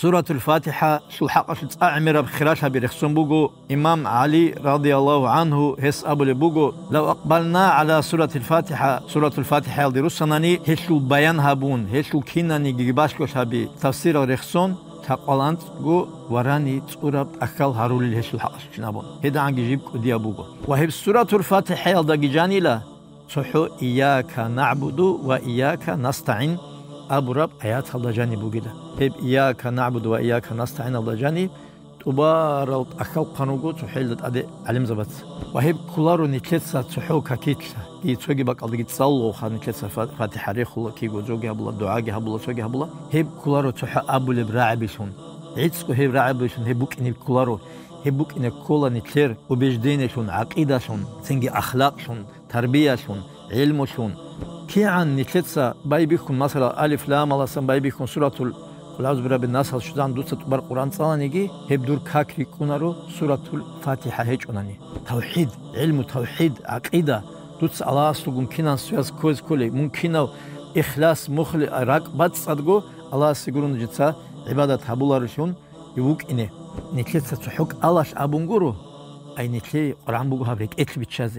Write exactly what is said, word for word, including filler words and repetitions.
Суратул ФатихӀалъул хӀакъалъулъ цӀа гӀемераб хиралъаби рехсон буго. Имам ГӀали, радияллагьу гӀангьу, гьес абулеб буго: «Лав акъбална гӀала суратил ФатихӀа», Суратул ФатихӀаялде руссанани, гьелъул баян гьабун, гьелъул кинаниги балъголъаби тафсирал рехсон, лъакъвал анцӀго ва рани цӀураб тӀахьал гьарулел гьелъул хӀакъалъулъин абун, гьедагӀанги жиб кӀудияб буго. Ва гьеб Суратул ФатихӀаялдаги жанила цохӀо «Ийяка нагӀбуду ва ийяка настагӀин» абураб аяталда жаниб бугила. Гьеб «Ийяка нагӀбуду ва ийяка настагӀин»алда жаниб тӀубарал тӀахьал хъван руго цохӀоялда тӀаде гӀалимзабаца. Ва гьеб кколаро нилъеца цохӀо какилъа, и цоги бакӀалдаги цӀалуха нилъеца фа-, ФатихӀа рехула, киго жоги гьабула, дугӀаги гьабула, цоги гьабула. Гьеб кколаро цохӀо абулеб рагӀабилъун. ГӀицӀго гьеб рагӀабилъун гьеб букӀине кколаро. Гьеб букӀине ккола нилъер убеждениялъун, гӀакъидалъун, цинги ахлакълъун, тарбиялъун, гӀилмулъун. КигӀан нилъеца байбихьун, масала, Алиф-Ламаласан байбихьун суратул Къул агӀузу бираббин насал щвезан дуца тӀубар Къуръан цӀаланиги, гьеб дур как рикӀкӀунаро Суратул ФатихӀа гьечӀунани. ТавхӀид, гӀилму тавхӀид, гӀакъида, дуца Аллагьасулгун кинан связ кквезе кколей, мун кинав ихлас, мухли, ракӀ бацӀцӀадго Аллагьасе гурони жеца гӀибадат гьабуларелъун вукӀине. Нилъеца цохӀо кӀалалъ абун гуро, ай нилъее Къуръан буго гьаб рекӀелъ биччазе.